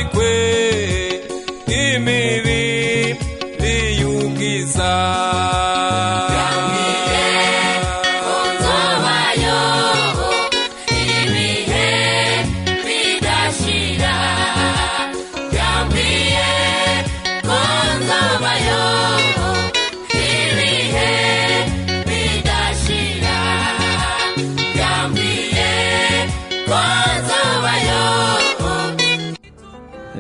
Twambikwe imibiri y'ubwiza.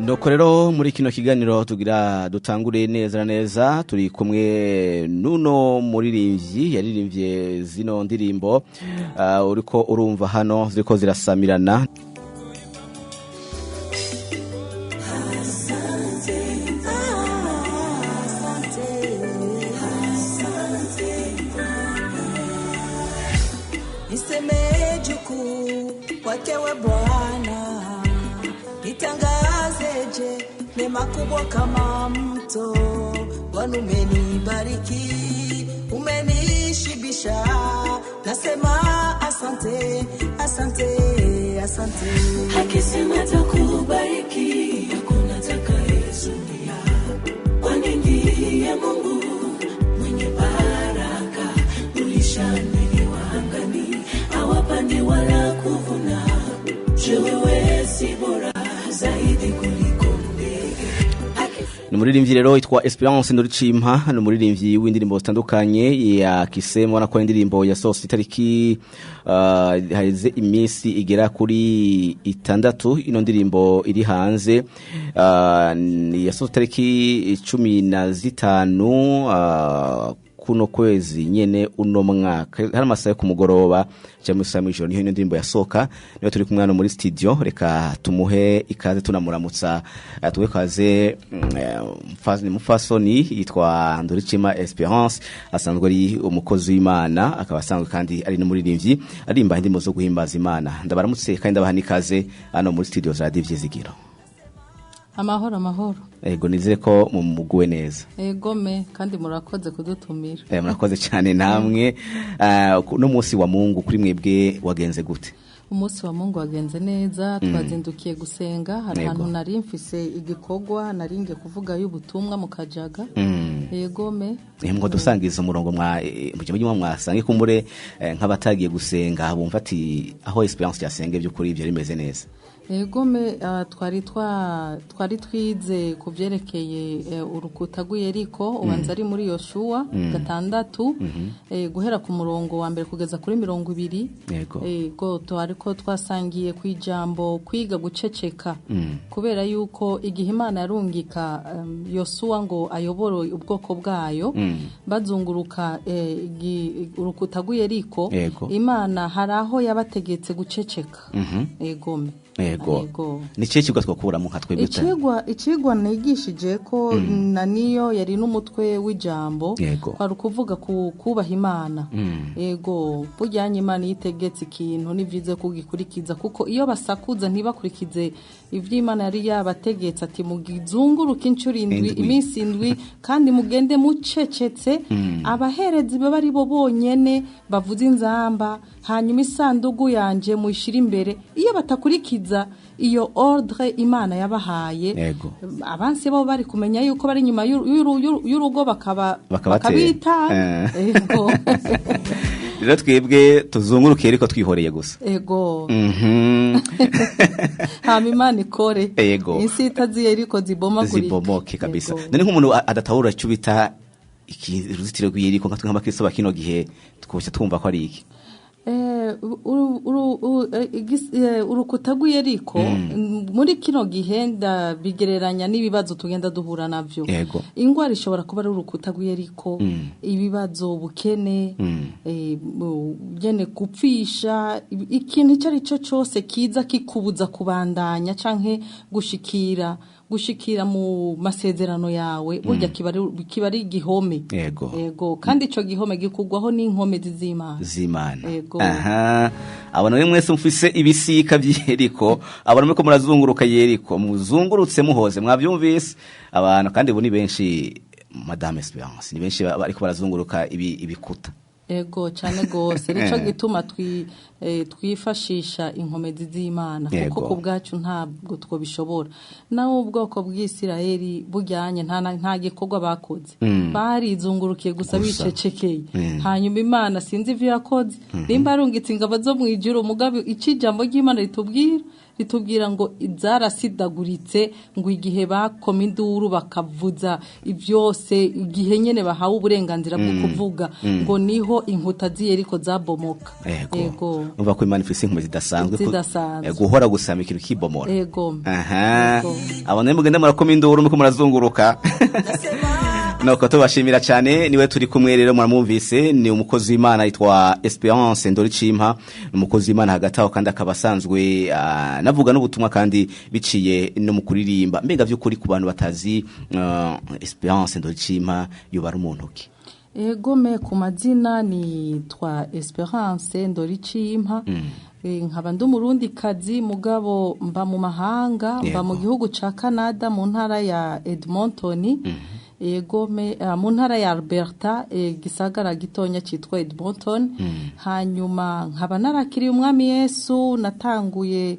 Nuko rero muri kino kiganiro tugira dutangure neza na neza, turi kumwe nuno muririmbyi yaririmbye zino ndirimbo uriko urumva hano ziriko zirasamirana. Nisemeje ukuu wake we Bwana, nitangazeje mema kubwa kama mto. Bwana umenibariki, umenishibisha, nasema asante, asante, asante. Akisema atakubariki, hakuna atakayezuia, kwani ndiye Mungu mwenye baraka. Ulisha ndege wa angani, hawapandi wala kuvuna. Je, wewe si bora zaidi kuliko ndege? Ni umuririmbyi rero yitwa Esperance Ndoricimpa, ni umuririmbyi w'indirimbo zitandukanye ya Kisemo, na ko indirimbo yasohotse itariki haheze iminsi igera kuri 6. Ino ndirimbo iri hanze yasohotse itariki 15 kuno kwezi nyene uno mwaka, hari amasaha yo ku mugoroba cyangwa isaha mw'ijoro niho ino ndirimbo yasohoka. Niyo turi kumwe hano muri studio, reka tumuhe ikaze tunamuramutsa. Tuwe kaze mufasoni yitwa Ndoricima Esperance, asanzwe ari umukozi w'Imana, akaba asanzwe kandi ari n'umuririmbyi aririmba indirimbo zo guhimbaza Imana. Ndabaramutse kandi ndabaha n'ikaze hano muri studio za Radio Vyizigiro. Amahoro, amahoro. Ego, nizere ko mumuguwe neza. Egome, kandi murakoze kudutumira. Murakoze cyane namwe. No munsi wa Mungu kuri mwebwe wagenze gute? Umunsi wa Mungu wagenze neza, twazindukiye gusenga, hari ahantu nari mfise igikorwa, nari ngiye kuvuga y'ubutumwa mu Kajaga. Egome. Ngo dusangiza umurongo mwa mujye mujye mwasange kumbure nk'abatagiye gusenga bumva ati aho Esperance yasenge by'ukuri ibyo rimeze neza. Egome, twari twize ku byerekeye urukuta rw'Yeriko, ubanza ari muri Yoshuwa 6, guhera ku murongo wa 1 kugeza kuri 20. Ego, twariko twasangiye ku ijambo kwiga guceceka, kubera yuko igihe Imana yarungika Yosuwa ngo ayobore ubwoko bwayo bazunguruka urukuta rw'Yeriko, Imana hari aho yabategetse guceceka. Egome. Ego. Ni cyo kigwa twakuramo nka twebwe? Icigwa nigishije ko na niyo yari n'umutwe w'ijambo, kwari ukuvuga ku kubaha Imana. Ego, burya Imana yitegetse ikintu ni byiza kugikurikiza, kuko iyo basakuza ntibakurikize ivyo Imana yari yabategetse ati mugizunguruke incuro indwi, iminsi 7, kandi mugende mucecetse, abaherezi baba ari bo bonyene bavuze inzamba, hanyuma isandugu yanje muyishira imbere. Iyo batakurikiza iyo ordre Imana yabahaye, abansi bo bari kumenya yuko bari nyuma y'urugo bakabita. Ego. Rero twebwe tuzunguruke ariko twihoreye gusa. Ego. Hama Imana ikore. Isi itaziye ariko zibomagurike. Zibomoke kabisa. None nk'umuntu adatahura icyo bita uruzitiro rw'Yeriko, nka twe nk'abakristo ba kino gihe twose twumva ko ari iki? Urukuta rw'Yeriko muri kino gihe ndabigereranya n'ibibazo tugenda duhura navyo. Ingwara ishobora kuba ari urukuta rw'Yeriko, ibibazo, ubukene, nyene gupfisha, ikintu icyo ari cyo cyose kiza kikubuza kubandanya canke gushikira mu masezerano yawe, burya kiba ari igihome. Yego, kandi ico gihome gikugwaho n'inkomezi z'Imana. Z'Imana. Aha, abana mwese mufise ibisika by'Yeriko, abana muriko murazunguruka Yeriko, muzungurutse muhoze, mwavyumvise abantu kandi ubu ni benshi, Madame Esperance, ni benshi bariko barazunguruka ibikuta. Ego cyane gose nico gituma twifashisha inkomezi z'Imana kuko ku bwacu ntabwo twobishobora. Naho ubwoko bw'Isiraheli bujyanye nta gikorwa bakoze, barizungurukiye gusa bicecekeye. Hanyuma Imana sinzi ivyo yakoze, nimba arungitse ingabo zo mu ijuru, mugabe icijambo ry'Imana ritubwira ngo zarasidaguritse, ngo igihe bakoma induru bakavuza ivyose, igihe nyene bahawe uburenganzira bwo kuvuga, ngo niho inkuta z'Yeriko zabomoka. Yego, umva ko Imana ifise inkomezi zidasanzwe guhora gusama ikintu kibomora. Yego, aha abana mugenda murakoma induru muko murazunguruka. Nuko tubashimira cyane, niwe turi kumwe rero muramwumvise, ni umukozi w'Imana yitwa Esperance Ndoricimpa, umukozi w'Imana hagati aho kandi akaba asanzwe navuga n'ubutumwa kandi biciye no mu kuririmba. Mbega by'ukuri ku bantu batazi Esperance Ndoricimpa yoba ari umuntu ki? Ego me ku mazina nitwa Esperance Ndoricimpa, nkaba ndi umurundi kazi mugabo mba mu mahanga, mba mu gihugu ca Canada mu ntara ya Edmonton. Ego me mu ntara ya Alberta, gisagara gitonya citwa Edmonton. Hanyuma nkaba narakiriye umwami Yesu, natanguye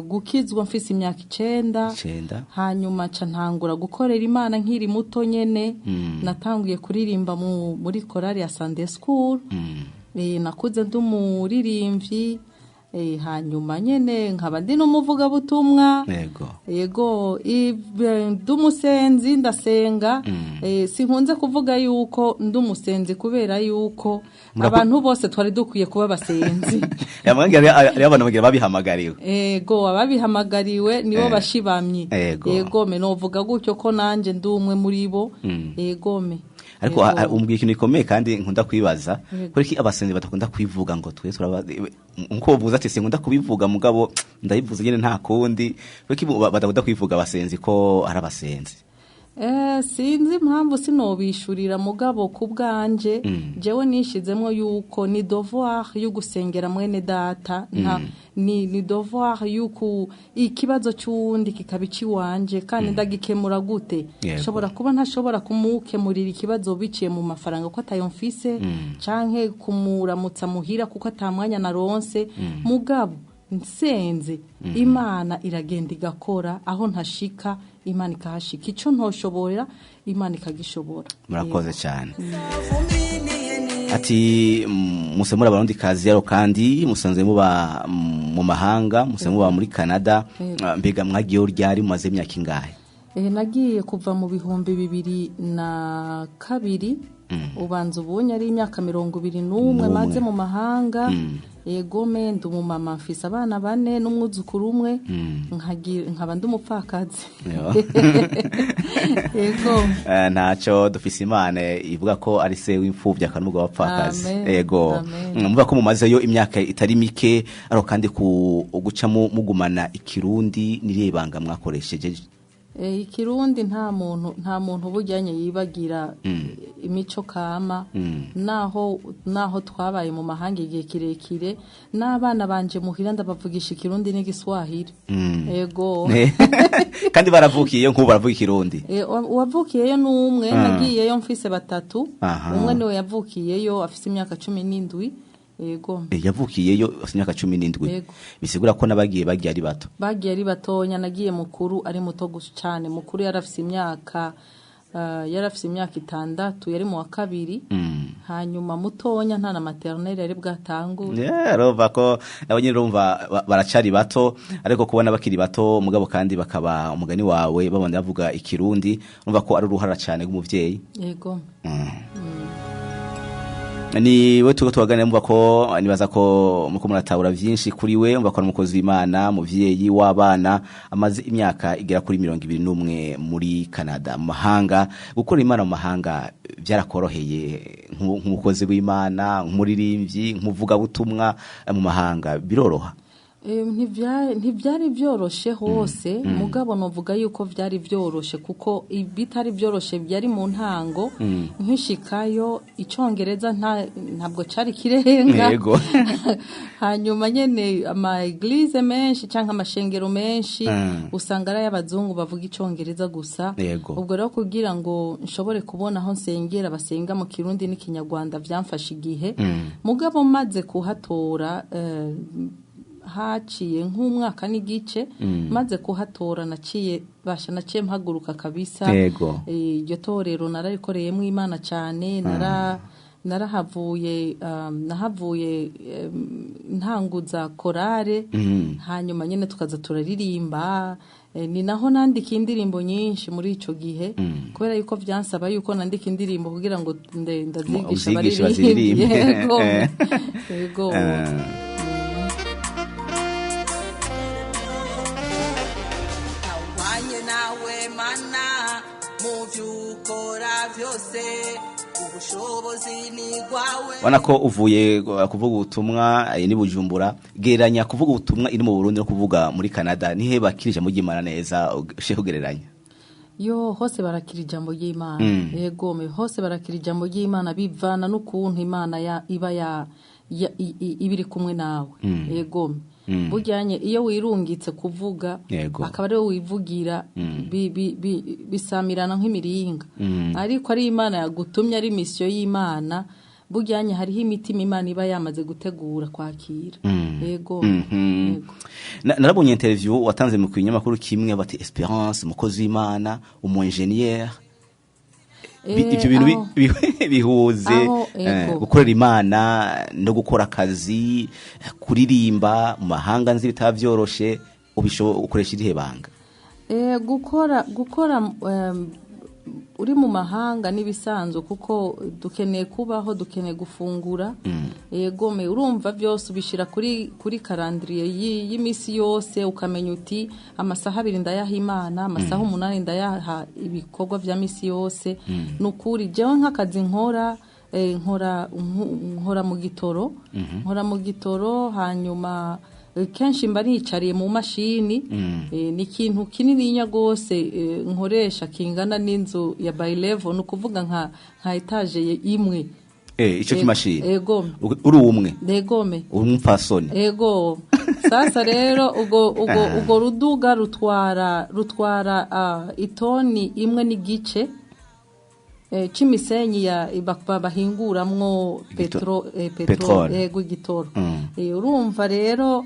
gukizwa mfise imyaka 9. Hanyuma ca ntangura gukorera Imana nkiri muto nyene. Natanguye kuririmba muri korali ya Sunday School. Nakuze ndi umuririmbyi. Hanyuma nyene nkaba ndi n'umuvugabutumwa. Yego, ndi umusenzi, ndasenga. Sinkunze kuvuga yuko ndi umusenzi kubera yuko abantu bose twari dukwiye kuba abasenzi. Abantu bagira babihamagariwe. Yego, ababihamagariwe nibo bashibamye. Yego, me novuga gutyo ko nanje ndi umwe muri bo. Yego me. Ariko umbwiye ikintu gikomeye kandi nkunda kwibaza, kuko abasenzi badakunda kwivuga ngo twe turaba nko buza ati sinkunda kubivuga mugabo ndayivuze nyene nta kundi, kuko badakunda kwivuga abasenzi ko ari abasenzi. Sinzi impamvu sinobishurira mugabo ku bwanje, jewe nishizemwo yuko ni devoir yo gusengera mwene data, ni devoir yuko ikibazo cy'uwundi kikaba iciwanje kandi ndagikemura gute. Shobora kuba ntashobora kumukemurira ikibazo biciye mu mafaranga ko atayo mfise, canke kumuramutsa muhira kuko atamwanya naronse, mugabo nsenze Imana iragenda igakora aho ntashika, Imana ikahashika, ico ntoshobora Imana ikagishobora. Murakoze cyane. Ati musemura abarundi kazi yaro kandi musanzwe muba mu mahanga, musanzwe muba muri Canada, mbega mwagiye ryari, mumaze imyaka ingahe? Nagiye kuva mu 2002, ubanza ubonye ari imyaka 21 maze mu mahanga. Yego me ndi umumama mfise abana 4 n'umwuzukuru umwe, nkaba ndi umupfakazi. Yego, ntacyo dufise Imana ivuga ko ari se w'imfuvyi akanuga w'abapfakazi. Yego, muvuga ko mumazeyo imyaka itari mike, ariko kandi ku guca mugumana ikirundi niriye banga mwakoresheje. Ikirundi nta muntu bujyanye yibagira imico kama, naho twabaye mu mahanga igihe kirekire, n'abana banje muhira ndabavugisha ikirundi n'igiswahili. Yego. Kandi baravukiye nkubu baravuga ikirundi. Uwavukiyeyo n'umwe, nagiyeyo mfise 3, umwe niwe yavukiyeyo afise imyaka 17. Yego. Yavukiyeyo afise imyaka 17. Bisigura ko nabagiye bagiye ari bato. Bagiye ari batonya, nagiye mukuru ari muto cyane. Mukuru yarafise imyaka 6, yari mu wa 2. Hanyuma mutonya nta na maternelle yari bwatangure. Urumva ko nabo nyine urumva baracari bato, ariko kubona bakiri bato mugabo kandi bakaba umugani wawe babona bavuga ikirundi, urumva ko ari uruhara cyane rw'umuvyeyi. Yego. Ni we tuko tubaganira, mvuga ko nibaza ko muko muratahura vyinshi kuri we, mvuga ko ari umukozi w'Imana, muvyeyi w'abana, amaze imyaka igera kuri 21 muri Canada mu mahanga. Gukora Imana mu mahanga byarakoroheye nk'umukozi w'Imana, nk'umuririmbyi, nk'umuvugabutumwa mu mahanga biroroha? Ntivyari vyoroshe hose, mugabo novuga yuko vyari vyoroshe, kuko ibitari vyoroshe byari mu ntango. Nkishikayo icongereza ntabwo cari kirenga. Hanyuma nyene ama église menshi canke amashengero menshi usanga ari ay'abazungu bavuga icongereza gusa. Ubwo rero kugira ngo nshobore kubona aho nsengera basenga mu Kirundi n'ikinyarwanda vyamfashe igihe. Mugabo maze kuhatora, haciye nk'umwaka n'igice, maze kuhatora naciye basha naciye mpaguruka kabisa. Iryo torero nararikoreyemo Imana cyane, narahavuye, nahavuye ntanguza korale, hanyuma nyine tukaza turaririmba. Ni naho nandika indirimbo nyinshi muri ico gihe, kubera yuko vyansaba yuko nandika indirimbo kugira ngo ndazigisha Uzigishe abaririmbyi. baziririmbe. Yego, yego. Awanye nawe Mana mu byo ukora byose, ubushobozi ni bwawe. Ubona ko uvuye kuvuga ubutumwa ni Bujumbura. Gereranya kuvuga ubutumwa iri mu Burundi no kuvuga muri Canada, nihe bakira ijambo ry'Imana neza, ushe kugereranya? Yo, hose barakira ijambo ry'Imana. Yego, me hose barakira ijambo ry'Imana, bivana n'ukuntu Imana ya iba ya, ya iba iri kumwe nawe. Yego, burya iyo wirungitse kuvuga, akaba ariwe wivugira, bisamirana nk'imiringa. Ariko ari Imana yagutumye, ari mission y'Imana, burya hariho imitima Imana iba yamaze gutegura kwakira. Yego. Yego. Narabonye interview watanze mu kinyamakuru kimwe, bati Esperance umukozi w'Imana, umu ingénieur. Ibyo bintu bihuze gukorera Imana no gukora akazi, kuririmba mu mahanga nzi bitaba vyoroshe, ukoresha irihe banga? Gukora uri mu mahanga n'ibisanzwe, kuko dukeneye kubaho, dukeneye gufungura. Yego me, urumva byose ubishira kuri calendrier y'imisi yose, ukamenya uti amasaha 2 ndayaha Imana, amasaha 8 ndayaha ibikorwa vya misi yose. Nukuri jewe nk'akazi nkora, nkora mu gitoro, nkora mu gitoro, hanyuma kenshi mba nicariye mu mashini. Ni ikintu kinininya gose nkoresha kingana n'inzu ya bi-level, ni ukuvuga nka étage imwe. Ico kimashini? Ego. Uri umwe? Egome. Uri umupfasoni? Ego. Sasa rero ubwo ruduga rutwara itoni 1.5 c'imisenyi ya bahinguramwo Petrole. Petrole, ego, igitoro. Urumva rero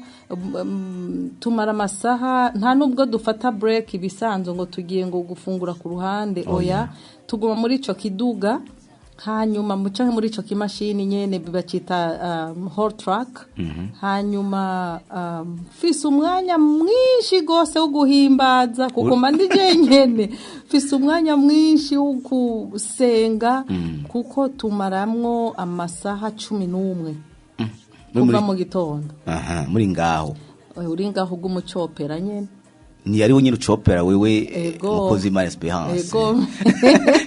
tumara amasaha, nta nubwo dufata break ibisanzwe ngo tugiye ngo gufungura ku ruhande, oya, tuguma muri ico kiduga, hanyuma muca muri ico kimashini nyene bacita haul truck. Hanyuma mfise umwanya mwinshi gose wo guhimbaza, kuko mba ndi jenyene, mfise umwanya mwinshi wo gusenga, kuko tumaramwo amasaha 11 kuva mu gitondo. Aha, muri ngaho? Uri ngaho bw'umucopera nyene. Ni ari nyine ucopera wewe? Ego. Mukozi Imana Esperance. Ego.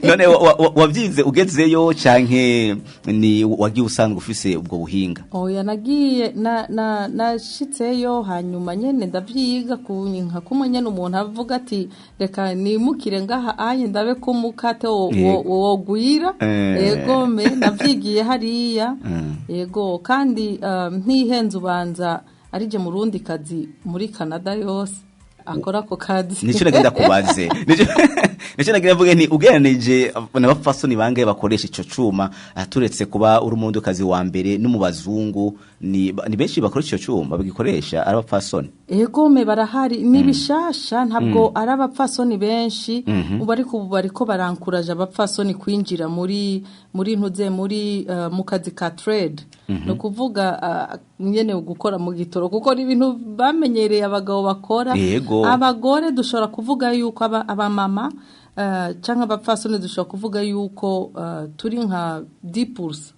None wavyize ugezeyo canke ni wagiye usanzwe ufise ubwo buhinga? Oya, nagiye na na nashitseyo, hanyuma nyene ndavyiga ku nka kumwe nyene umuntu avuga ati reka nimukire ngaha aye ndabe ko umukate wogwira. Ego me, navyigiye hariya. Ego, kandi ntihenze, ubanza arije murundi kazi muri Canada yose akora ako kazi. Nico nagenda kubaze, nico nagira mvuge nti ugereranije n'abapfasoni bangahe bakoresha ico cuma, turetse kuba uri umurundi wa mbere, no mu bazungu ni benshi bakoresha ico cuma, bagikoresha ari abapfasoni? Egome, barahari, ni bishasha, ntabwo ari abapfasoni benshi ubu, ariko ubu bariko barankuraje abapfasoni kwinjira muri ntuze muri mu kazi ka trade, ni ukuvuga nyene gukora mu gitoro, kuko ni ibintu bamenyereye abagabo bakora. Abagore dushobora kuvuga yuko abamama canke abapfasoni dushobora kuvuga yuko turi nka 10%.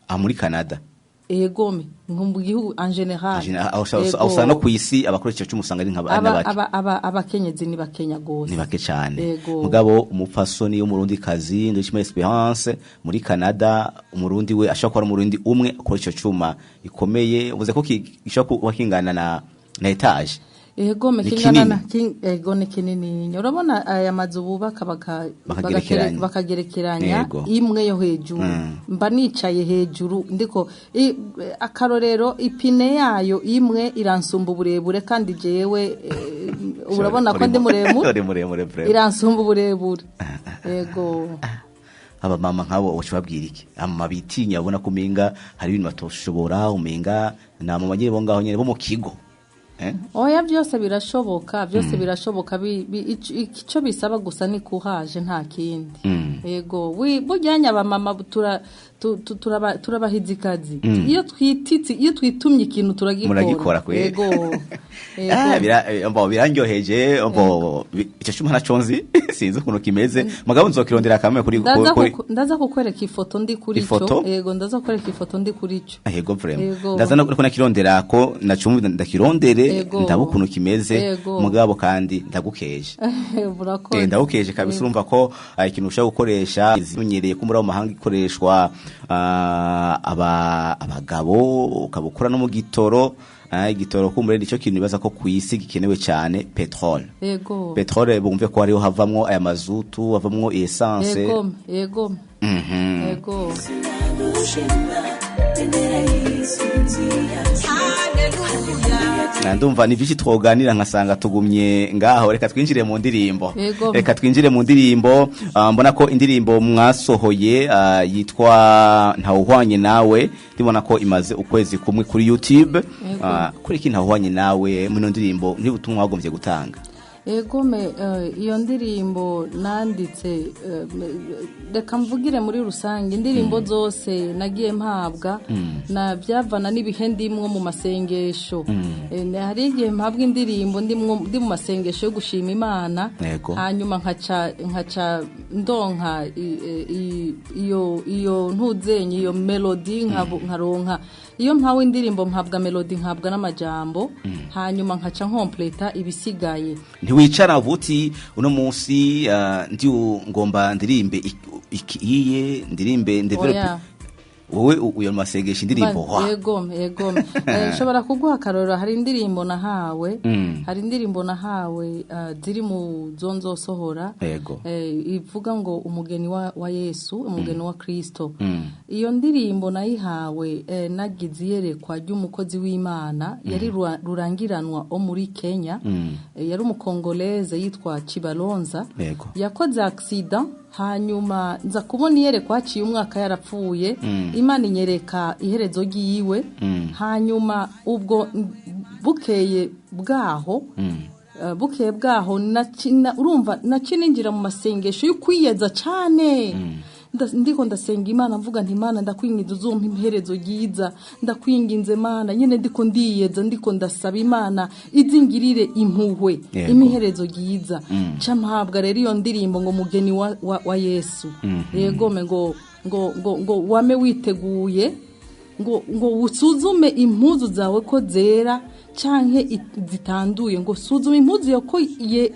Aha muri Canada? Egome nko mu gihugu en général. Aho usanga no ku isi abakoresha ico cuma usanga ari nk'abake. Abakenyezi ni bakenya gose. Ni bake cyane. Mugabo umupfasoni w'umurundi kazi Ndoricima Esperance muri Canada, umurundi we ashobora kuba ari umurundi umwe akora ico cuma ikomeye, uvuze ko gishobora kuba kingana na etage. Ego mekingana na ego ni kinini. Urabona aya mazu bubaka bakagerekeranya imwe yo hejuru. Mba nicaye hejuru ndiko akarorero ipine yayo imwe iransumba uburebure, kandi jewe urabona ko ndi muremure, iransumba uburebure. Ego aba mama nkabo ushobabwira iki? Ama bitinya abona kumenga hari ibintu batoshobora, umenga na mama nyine bo ngaho nyine bo mu kigo. Oya byose birashoboka, byose birashoboka, icyo bisaba gusa ni kuhaje nta kindi. Yego bujyanye abamama turabahizikazi. Iyo twititse, iyo twitumye ikintu turagikora. Yego. Birandyoheje, icyo cuma naco nzi sinzi ukuntu kimeze, mugabo nzokirondera kamwe kuri ndaza kukwereka ifoto ndi kuri ico. Yego ndaza kukwereka ifoto ndi kuri ico. Yego vraiment. Ndaza no nakirondera ko nacumva ndakirondere ndabo ukuntu kimeze, mugabo kandi ndagukeje. Ndagukeje kabisa. Urumva ko ikintu ushaka gukoresha zimenyereye ko muri mahanga ikoreshwa abagabo, ukabukura no mu gitoro. Igitoro kumure nico kintu bibaza ko kwisi gikenewe cyane, petrole. Yego. Petrole bumve ko ariho havamwo aya mazutu, havamwo essence. Yego, yego. Yego. Ndumva ni byinshi twoganira nkasanga tugumye ngaho. Reka twinjire mu ndirimbo. Reka twinjire mu ndirimbo. Mbona ko indirimbo mwasohoye yitwa Ntawuhwanye Nawe, ndibona ko imaze ukwezi kumwe kuri YouTube. Kuri iki Ntawuhwanye Nawe muri ndirimbo ni ubutumwa wagombye gutanga? Ego me iyo ndirimbo nanditse, reka mvugire muri rusange indirimbo zose nagiye mpabwa na byavana n'ibihe ndimwo mu masengesho. Hari igihe mpabwa indirimbo ndi mu masengesho yo gushima Imana, hanyuma nkaca ndonka iyo ntuzenye iyo melody nkaronka. Iyo mpawe indirimbo mpabwa melody ntabwa n'amajambo, hanyuma nkaca nkompleta ibisigaye. Ntiwicara uvuti uno munsi ndi ngomba ndirimbe ikiye ndirimbe ndevelop wowe uyo masengesho indirimbo wa. Yego yego. Nshobora kuguha akarorero, hari indirimbo nahawe, hari indirimbo nahawe ziri mu zonzo sohora ivuga ngo umugeni wa Yesu, umugeni wa Kristo. Iyo ndirimbo nayihawe nagize iyerekwa ry'umukozi w'Imana yari rurangiranwa o muri Kenya, yari umukongoleze yitwa Chibalonza. Yakoze accident, hanyuma nza kubona iyerekwa haciye umwaka yarapfuye. Imana inyereka iherezo ryiwe. Hanyuma ubwo bukeye bwaho urumva nacininjira mu masengesho yo kwiyeza cyane. Ndiko ndasenga Imana mvuga nti Imana ndakwinginze uzumpa iherezo ryiza, ndakwinginze Imana nyene ndiko ndiyeza, ndiko ndasaba Imana izingirire impuhwe imiherezo ryiza. Ca mpabwa rero iyo ndirimbo ngo mugeni wa Yesu. Yego me ngo ngo ngo ngo wame witeguye, ngo ngo usuzume impuzu zawe ko zera canke zitanduye, ngo suzume impuzu yawe ko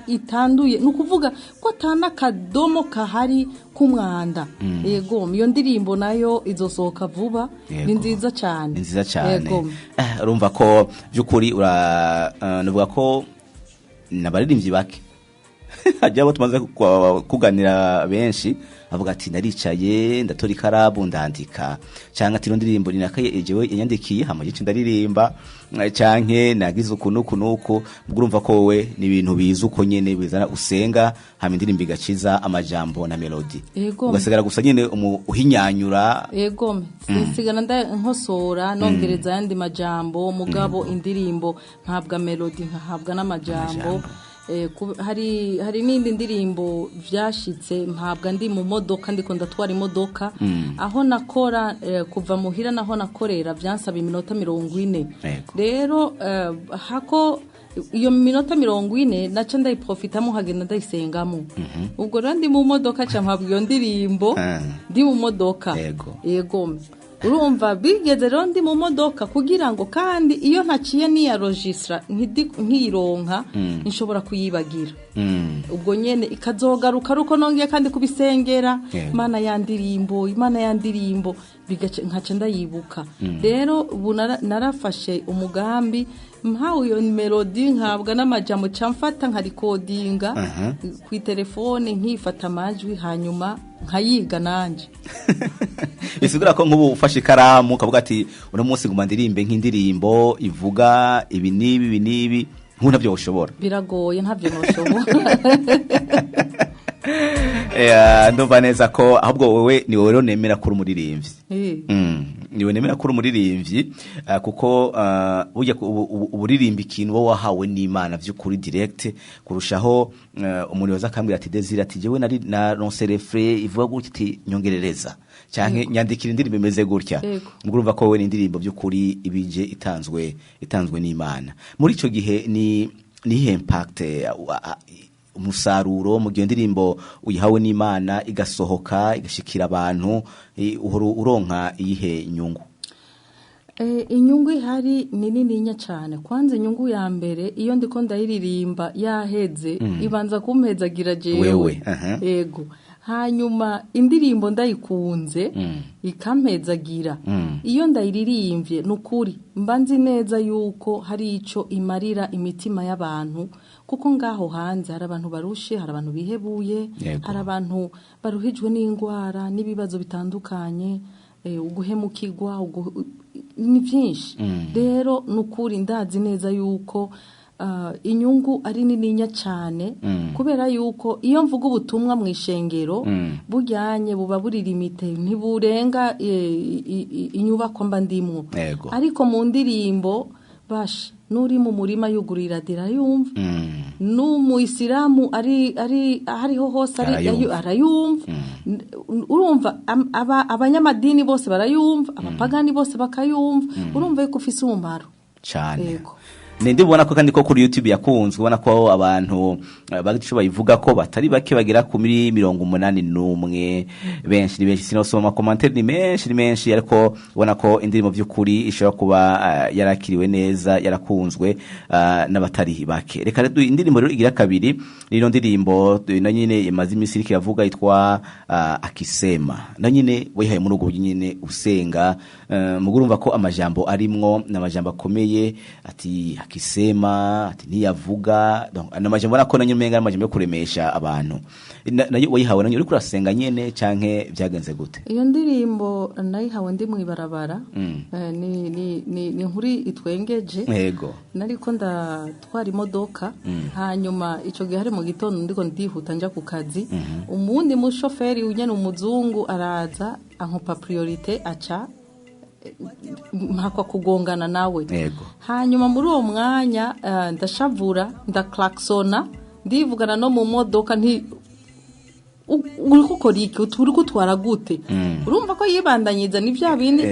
itanduye, nukuvuga ko atana kadomo kahari k'umwanda. Yego iyo ndirimbo nayo izosohoka vuba, ni nziza cyane. Ni nziza cyane. Urumva ko byukuri nuvuga ko nabaririmbyi bake hajya tumaze kuganira benshi avuga ati naricaye ndatora ikarabu ndandika, cyangwa ati ndirimbo ninakaye jewe yanyandikiye hama gice ndaririmba, canke nagize uku nuku. Urumva ko wowe ni ibintu biza uko nyene bizana usenga hama indirimbo igaciza amajambo na melody, ugasigara gusa nyene uhinyanyura. Yego sigana nkosora nongereza yandi majambo, mugabo indirimbo ntabwa melody nkahabwa n'amajambo. Hari n'indi ndirimbo vyashitse mpabwa ndi mu modoka, ndiko ndatwara imodoka aho nakora kuva muhira naho nakorera vyansaba iminota 40. Rero hako iyo minota 40 naca ndayiprofitamo hagenda ndayisengamo. Ubwo rero ndi mu modoka ca mpabwa iyo ndirimbo ndi mu modoka. Yego. Urumva bigeze rero ndi mu modoka, kugira ngo kandi iyo ntaciye niya registra nkironka nshobora kuyibagira. Ubwo nyene ikazogaruka ruko nongeye kandi kubisengera. Imana yandirimbo, Imana yandirimbo, bigace nkaca ndayibuka. Rero ubu narafashe umugambi, mpawe iyo melody nkabwa n'amajambo, camfata nkarikodinga ku telefone, nkifata amajwi, hanyuma nkayiga nanje. Bisigura ko nk'ubu ufashe ikaramu ukavuga ati uno munsi nguma ndirimbe nk'indirimbo ivuga ibi n'ibi, ibi n'ibi, nk'ubu ntabyo ushobora? Biragoye, ntabyo noshobora. Ndumva neza ko ahubwo wowe ni wowe rero nemera kuri umuririmbyi. Niwe nemera kuri umuririmbyi, kuko burya uburirimba ikintu wowe wahawe n'Imana by'ukuri direct, kurushaho umuntu yoza akambwira ati Desire, ati jewe nari na ronse refrain ivuga gutya, ati nyongerereza canke nyandikira indirimbo imeze gutya. Ubwo urumva ko wowe ni indirimbo by'ukuri ibije itanzwe n'Imana. Muri ico gihe ni iyihe impact, umusaruro, mu gihe indirimbo uyihawe n'Imana igasohoka igashikira abantu, uhora uronka iyihe nyungu? Inyungu ihari ni nininya cyane. Kwanza inyungu ya mbere, iyo ndiko ndayiririmba yaheze, ibanza kumpezagira jewe. Wewe, aha. Yego. Hanyuma indirimbo ndayikunze, ikampezagira, iyo ndayiririmbye, nukuri mba nzi neza yuko hari ico imarira imitima y'abantu, kuko ngaho hanze hari abantu barushe, hari abantu bihebuye, hari abantu baruhijwe n'indwara n'ibibazo bitandukanye, uguhemukirwa, ni byinshi. Rero nukuri ndazi neza yuko inyungu ari nininya cyane, kubera yuko iyo mvuga ubutumwa mu ishengero bujyanye buba buri limité, ntiburenga inyubako mba ndimwo. Ariko mu ndirimbo basha nuri mu murima yugurira yumva, n'umuyisilamu ari ahariho hose ari Arayumva. Arayumva. Urumva abanyamadini bose barayumva, abapagani bose bakayumva. Urumva yuko ufise umumaro. Cyane. Yego. Nindi ubona ko kandi ko kuri YouTube yakunzwe, ubona ko abantu bagize ico bayivuga ko batari bake, bagera ku muri 81. Benshi ni benshi, sinosoma ama commentaires, ni menshi, ni menshi, ariko ubona ko indirimbo by'ukuri ishobora kuba yarakiriwe neza, yarakunzwe n'abatari bake. Reka rero indirimbo rero igira kabiri, rino ndirimbo na nyine imaze iminsi iriko iravuga, yitwa Akisema. Na nyine wihaye muri ubwo buryo nyine usenga, mugurumva ko amajambo arimwo ni amajambo akomeye, ati akisema, ati ntiyavuga. Donc ni amajambo ubona ko na nyine umenga ari amajambo yo kuremesha abantu. Nayo wayihawe nanyo uriko urasenga nyene, canke byagenze gute? Iyo ndirimbo nayihawe ndi mw'ibarabara. Ni inkuru itwengeje. Nariko ndatwara imodoka, hanyuma ico gihe hari mu gitondo, ndiko ndihuta nja ku kazi. Umundi mushoferi unyene umuzungu araza ankupa priorité, aca mpakwa kugongana nawe. Hanyuma muri uwo mwanya ndashavura, ndaklaxona, ndivugana no mu modoka nti uriko ukora iki? Uriko utwara gute? Urumva ko yibandanyiza, ni bya bindi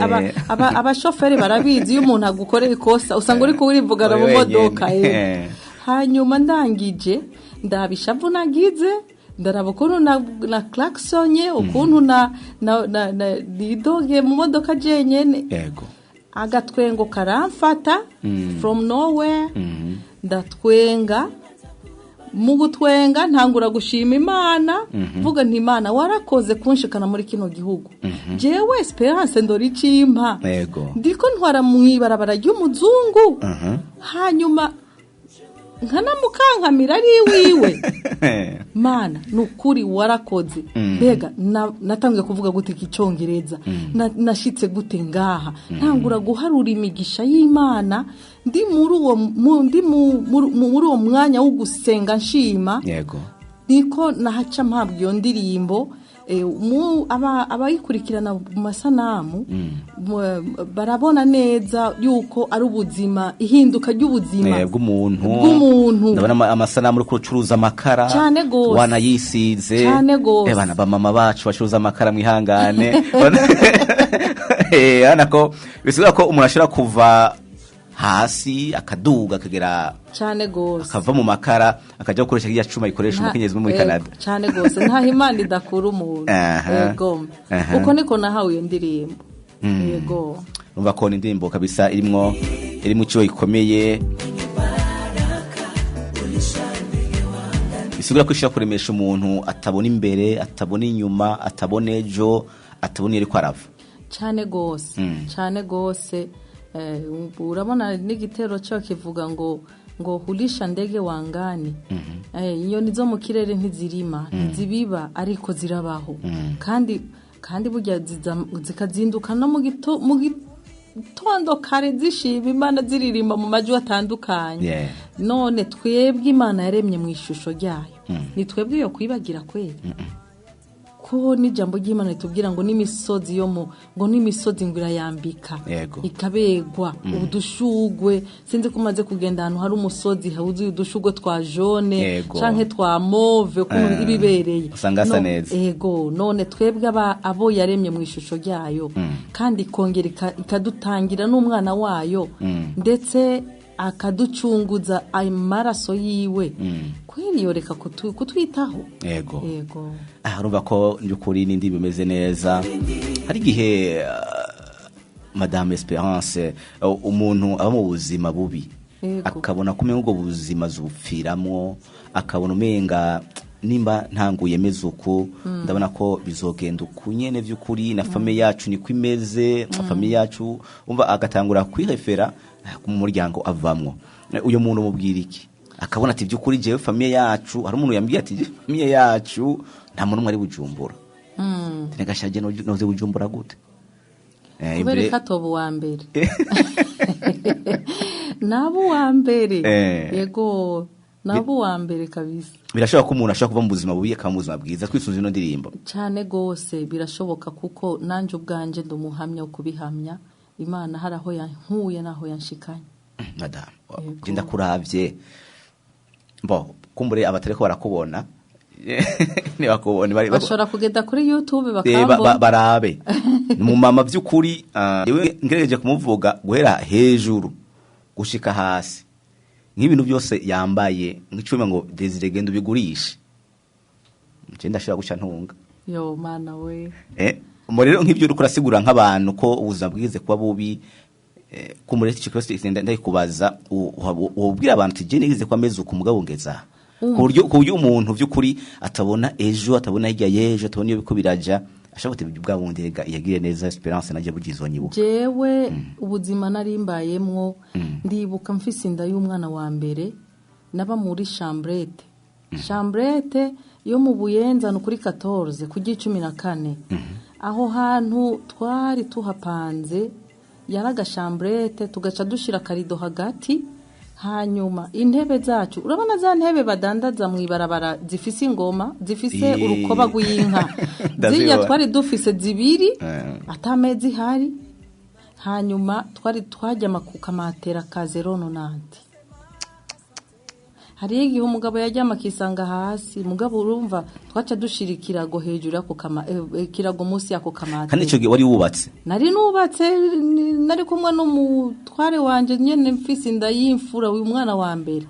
abashoferi barabizi, iyo umuntu agukoreye ikosa usanga uriko urivugana mu Uri modoka. wenyene. Hanyuma ndangije ndaba ishavu nagize, ndaraba ukuntu na klaxonye, ukuntu na nidoge mu modoka jenyene. Agatwengo karamfata from nowhere, ndatwenga. Mu gutwenga ntangura gushima Imana, mvuga nti Imana warakoze kunshikana muri kino gihugu. Jewe Esperance ndora icimpa, ndiko ntwara mu ibarabara ry'umuzungu, hanyuma nkanamukankamira ari iwiwe. Mana, nukuri warakoze. Mbega natangiye kuvuga gute icyongereza? Nashitse gute ngaha? Ntangura guharura imigisha y'Imana ndi muri uwo ndi muri uwo mwanya wo gusenga nshima. Niko nahaca mpabwa iyo ndirimbo. Abayikurikirana mu masanamu barabona neza yuko ari ubuzima, ihinduka ry'ubuzima bw'umuntu. Bw'umuntu. Ndabona amasanamu uriko ucuruza amakara. Cane gose. Wanayisize. Cane gose. Bana bamama bacu bacuruza amakara, mwihangane. Urabona ko bisigura ko umuntu ashobora kuva hasi akaduga akagera Cane gose. akava mu makara akaja gukoresha kirya cuma gikoresha umukenyezi wo muri Canada. Cane gose, ntaho Imana idakura umuntu. Yego. Uko niko nahawe iyo ndirimbo. Yego. Urumva ko ni indirimbo kabisa irimwo iri mu cyo ikomeye, bisigura ko ishobora kuremesha umuntu atabona imbere, atabona inyuma, atabona ejo, atabona iyo ariko arava. Cyane gose, cyane gose. Urabona n'igitero cyo kivuga ngo hulisha ndege wangani. Inyoni zo mu kirere ntizirima, ntizibiba, ariko zirabaho. Kandi burya zikazinduka no mu gitondo kare zishima Imana, ziririmba mu majwi atandukanye. None twebwe Imana yaremye mu ishusho ryayo, ni twebwe yo kwibagira kweri? Ko n'ijambo ry'Imana ritubwira ngo n'imisozi yo mu ngo n'imisozi ngo irayambika ikabegwa udushugwe. Sinzi ko umaze kugenda ahantu hari umusozi huzuye udushugwe twa jaune canke twa mauve, ukuntu ibibereye. Usanga hasa neza. Ego, none twebwe abo yaremye mu ishusho ryayo, kandi ikongera ikadutangira n'umwana wayo, ndetse akaducunguza amaraso yiwe, kweri yoreka kutwitaho? Yego. Yego. Ah, urumva ko by'ukuri n'indi bimeze neza. Hari igihe, Madame Esperance, umuntu aba mu buzima bubi, akabona ko umenga ubwo buzima zupfiramwo, akabona umenga nimba ntanguye meze uku, ndabona ko bizogenda uku nyene vy'ukuri, na famille yacu niko imeze, famille yacu, umva agatangura kwirefera mu muryango avamwo. Uyo muntu mubwira iki? Akabona ati by'ukuri jewe famille yacu, hari umuntu yambwiye ati famille yacu nta muntu umwe ari Bujumbura. Tingashaje noze Bujumbura gute? Kubera ko atoba uwa mbere, nabo uwa mbere. Yego, nabo uwa mbere kabisa. Birashoboka ko umuntu ashobora kuva mu buzima bubi akaba mu buzima bwiza twisunze ino ndirimbo? Cyane gose birashoboka, kuko nanjye ubwanje ndi umuhamya wo kubihamya. Imana hari aho yankuye n'aho yanshikanye. Madamu, je ndakuravye, bo kumbure abatariko barakubona, ntibakubone Bashobora kugenda kuri YouTube bakambona, barabe mu mama by'ukuri. Yewe ngerageje kumuvuga guhera hejuru gushika hasi, nk'ibintu byose yambaye nk'icuma ngo Desire genda ubigurishe, nje ndashobora guca ntunga. Yo mana we! Mo rero nk'ibyo uriko urasigura nk'abantu ko ubuzima bwize kuba bubi, kumure icyo kibazo ndayikubaza, ubwira abantu ati je nigeze kuba meze uku, mugabo ngeza ku buryo umuntu by'ukuri atabona ejo, atabona hirya y'ejo, atabona iyo biko biraja, ashobora kuti bwa bundi rega yagiriye neza Esperance najya bugizonyibuka. Jewe ubuzima narimbayemwo, ndibuka mfise inda y'umwana wa mbere, naba muri chambrette, chambrette yo mu Buyenza, no kuri 14 ku 14. Aho hantu twari tuhapanze yari agashambrette, tugaca dushira akarido hagati. Hanyuma intebe zacu, urabona za ntebe badandaza mu ibarabara zifise ingoma, zifise urukoba rw'inka, zirya twari dufise zibiri, atamezi ihari. Hanyuma twari twajyama ku kamatera ka 0,90. Hariyo igihe umugabo yajyama akisanga hasi, mugabo urumva twaca dushira ikirago hejuru y'ako kama, ikirago munsi y'ako kamatera. Kandi ico gihe wari wubatse? Nari nubatse, nari kumwe n'umutware wanje nyene, mfise inda y'imfura, uyu mwana wa mbere.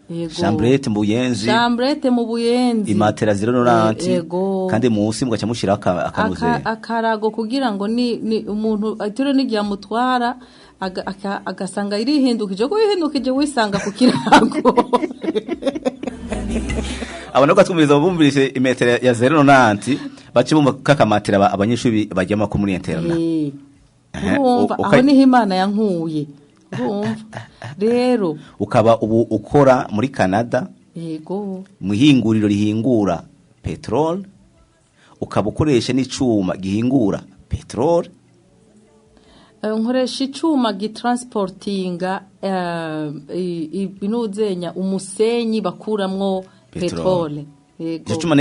Yego. Chambrette mu Buyenzi. Chambrette mu Buyenzi. Imatera 0,90. Kandi munsi mugaca mushira akanuze. Akarago kugira ngo ni umuntu atiro n'igihe amutwara agasanga irihindukije, ko yihindukije wisanga ku kirago. Abantu batwumviriza bumvise imetero ya 0,90 bace bumva kakamatera abanyeshuri bajyama ko muri internat. Urumva aho niho Imana yankuye. Urumva rero ukaba ubu ukora muri Canada. Yego. Mu ihinguriro rihingura petrol, ukaba ukoresha n'icuma gihingura petrol. Nkoresha icuma gitransportinga ibinuzenya umusenyi bakuramwo petrole. Yego. Ico cuma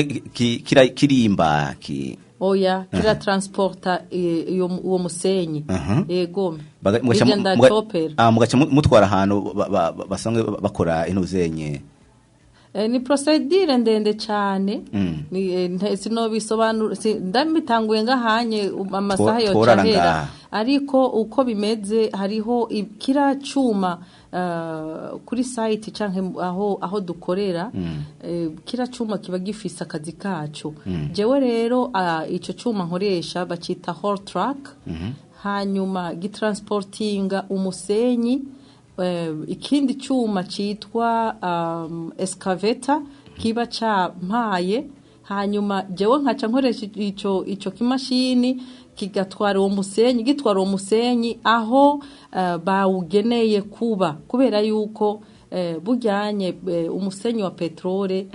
kirimba ki? Oya, kira transporta uwo musenyi. Yego. Igenda chopper. Mugaca mutwara ahantu basanzwe bakora inuzenye. Ni procedure ndende cyane, ni sinobisobanura, ndabitanguye ngahanye amasaha yo cyahera. Ariko uko bimeze, hariho kira cuma kuri site canke aho dukorera, kira cuma kiba gifise akazi kaco. Jewe rero ico cuma nkoresha bacita haul truck, hanyuma gitransportinga umusenyi. Ikindi cuma citwa excavator kiba campaye, hanyuma jewe nkaca nkoresha ico kimashini kigatwara uwo musenyi, gitwara uwo musenyi aho bawugeneye kuba, kubera yuko bujyanye umusenyi wa petrole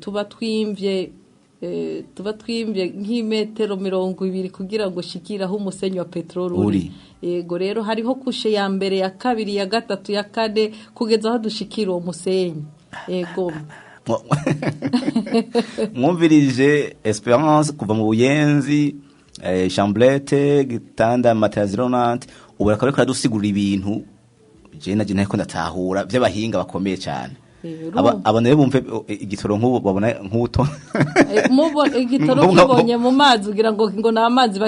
tuba twimvye nk'imetero 20 kugira ngo shikire aho umusenyi wa petrole uri. Yego, rero hariho couche ya mbere, ya kabiri, ya gatatu, ya kane, kugeza aho dushikira uwo musenyi. Yego. Mwumvirije Esperance kuva mu Buyenzi, chambrette, gitanda, matera 090. Ubu akaba ariko aradusigurira ibintu je na je ntako ndatahura, by'abahinga bakomeye cyane. Abantu rero bumve igitoro nk'ubu babona nk'uto. Igitoro kibonye mu mazi ugira ngo ni amazi,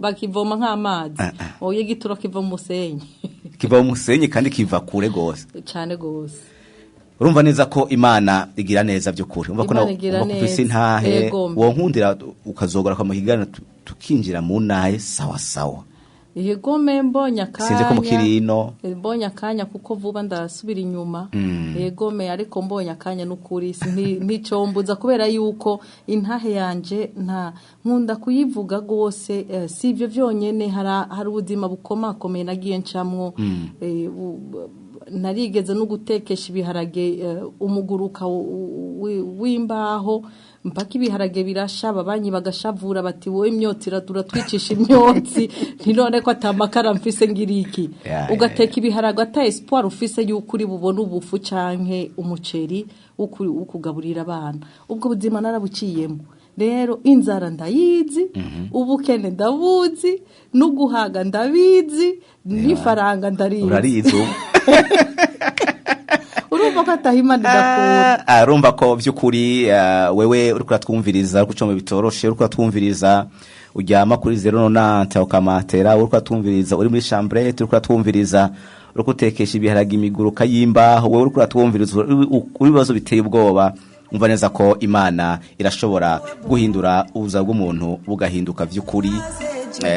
bakivoma nk'amazi. Oya, igitoro kiva mu musenyi. Kiva mu musenyi kandi kiva kure gose. Cyane gose. Urumva neza ko Imana igira neza by'ukuri. Urumva ko Imana igira urumva ko ufise neza. intahe. Yego. Wonkundira ukazogora kwa muhigana, tukinjira mu ntahe sawa sawa. Yego, me mbonye akanya. Sinzi ko mukiri ino. Mbonye akanya, kuko vuba ndasubira inyuma. Yego me, ariko mbonye akanya n'ukuri nticombuza, kubera yuko intahe yanje nta nkunda kuyivuga gose. Si ivyo vyonyene, hari ubuzima bukomakomeye nagiye ncamwo. Narigeze no gutekesha ibiharage umuguruka w'imbaho mpaka ibiharage birasha, ababanyi bagashavura bati: "Wowe, imyotsi iratura, twicisha imyotsi." None ko atamakara mfise, ngira iki? Ugateka ibiharage ata espoir ufise yuko uri bubone ubufu canke umuceri wo kugaburira abana. Ubwo buzima narabuciyemo. Rero inzara ndayizi, ubukene ndabuzi, n'uguhaga ndabizi, n'ifaranga ndarizi. Urarizi ubu. Urumva ko ataha Imana idakura. Ah, urumva ko by'ukuri wewe uriko uratwumviriza, uriko ucoma bitoroshe, uriko uratwumviriza uryama kuri 090 ukamatera, uriko uratwumviriza uri muri chambrette, uriko uratwumviriza uriko utekesha ibiharage imiguruka y'imbaho, wewe uriko uratwumviriza uri ibibazo biteye ubwoba, umva neza ko Imana irashobora guhindura ubuzima bw'umuntu bugahinduka vy'ukuri.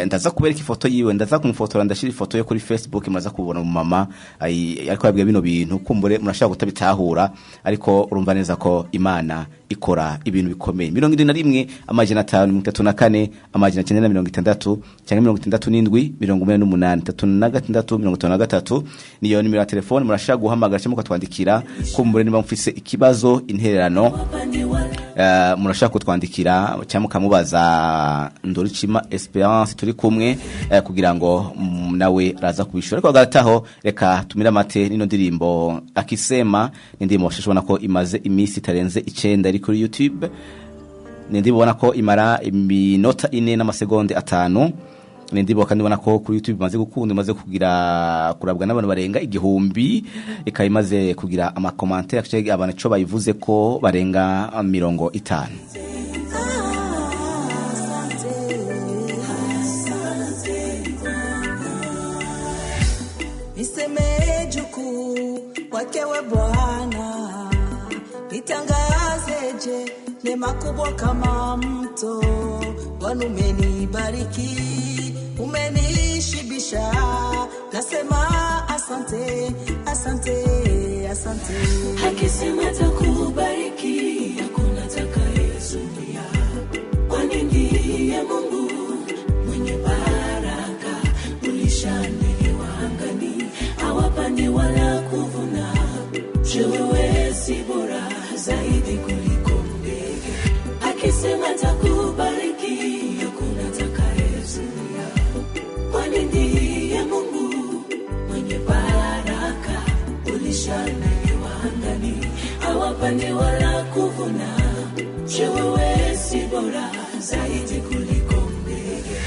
Ndaza kubereka ifoto yiwe, ndaza kumufotora, ndashira ifoto ye kuri Facebook, muraza kubona mu mama ariko yabwiye bino bintu. Kumbure murashaka kutabitahura, ariko urumva neza ko Imana ikora ibintu bikomeye. 71 534 960 cyangwa 67 88 36 53 niyo nimero ya telefone. Murashaka guhamagara cyangwa mukatwandikira. Kumbure niba mufise ikibazo, intererano, murashaka kutwandikira cyangwa mukamubaza Ndoricima Esperance turi kumwe, kugira ngo nawe araza kubishura. Ariko hagati aho reka tumire amate nino ndirimbo Akisema. Ni indirimbo washobora ko imaze iminsi itarenze 9 iri kuri YouTube. Ni indirimbo ubona ko imara iminota 4 n'amasegonde 5. Ni indirimbo kandi ubona ko kuri YouTube imaze gukunda, imaze kugira kurabwa n'abantu barenga 1000, ikaba imaze kugira ama commentaires, abantu ico bayivuze ko barenga 50. Asante, asante. Nisemeje ukuu wake we Bwana, nitangazeje neema kubwa kama mto. Bwana umenibariki, umenishibisha, nasema asante, asante, asante. Akisema atakubariki, hakuna atakayezuia, kwani ndiye Mungu mwenye baraka. Ulisha ndege wa angani, hawapandi wala kuvuna. Je, wewe si bora zaidi kuliko ndege? Akisema atakubariki, hakuna atakayezuia, kwani ndiye Mungu mwenye baraka. Ulisha ndege wa angani, hawapandi wala kuvuna. Je, wewe si bora zaidi kuliko ndege?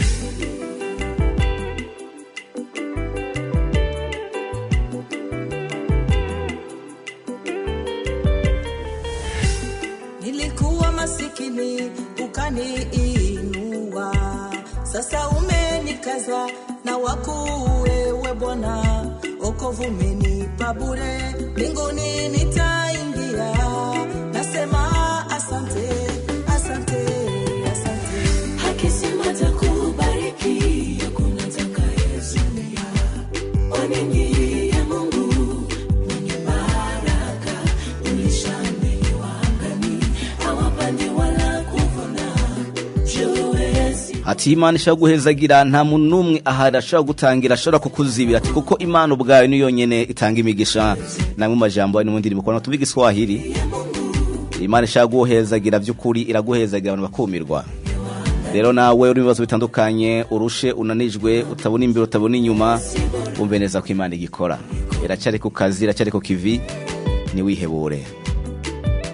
Nilikuwa masikini, ukaniinua, sasa umeni Nimejikaza na wakuu wewe Bwana, wokovu umenipa bure, mbinguni nitaingia. Nasema asante, asante, asante. Akisema atakubariki, hakuna atakayezuia. Kwani ndiye Mungu mwenye baraka, ulisha ndege wa angani, hawapandi wala kuvuna. Juu Ati Imana ishobora guhezagira, nta muntu n'umwe ahari ashobora gutangira, ashobora kukuzibira, ati kuko Imana ubwayo niyo yonyene itanga imigisha. Namwe mu majambo ari mu ndirimbo kubona tuvuga Igiswahili, Imana ishaka guhezagira by'ukuri iraguhezagira abantu bakumirwa. Rero nawe uri mu bibazo bitandukanye, urushe, unanijwe, utabona imbere, utabona inyuma, umve neza ko Imana igikora, iracyari ku kazi, iracyari ku kivi, ntiwihebure.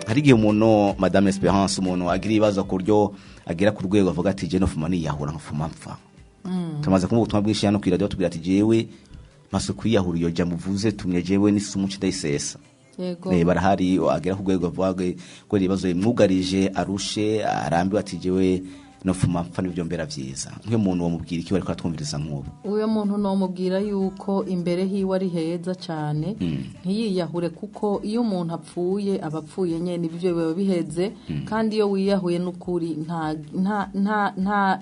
Hari igihe umuntu, Madame Esperance, umuntu agira ibibazo ku buryo agera ku rwego avuga ati je nofuma niyahura, nkafuma mpfa. Tumaze kumva ubutumwa bwinshi hano kw'iradiyo tubwira ati jewe maze kwiyahura, iyo jya muvuze tumye jewe n'isumu ndayisesa. Barahari agera ku rwego avuga ko ibibazo bimwugarije, arushe, arambiwe, ati jewe nofuma mpfa nibyo mbera vyiza. Nk'iyo muntu wamubwira iki bariko aratwumviriza nk'ubu? Uyo muntu nomubwira yuko imbere hiwe ari heza cyane, ntiyiyahure, kuko iyo umuntu apfuye aba apfuye nyene, ibyo biba biheze. Kandi iyo wiyahuye n'ukuri nta nta nta nta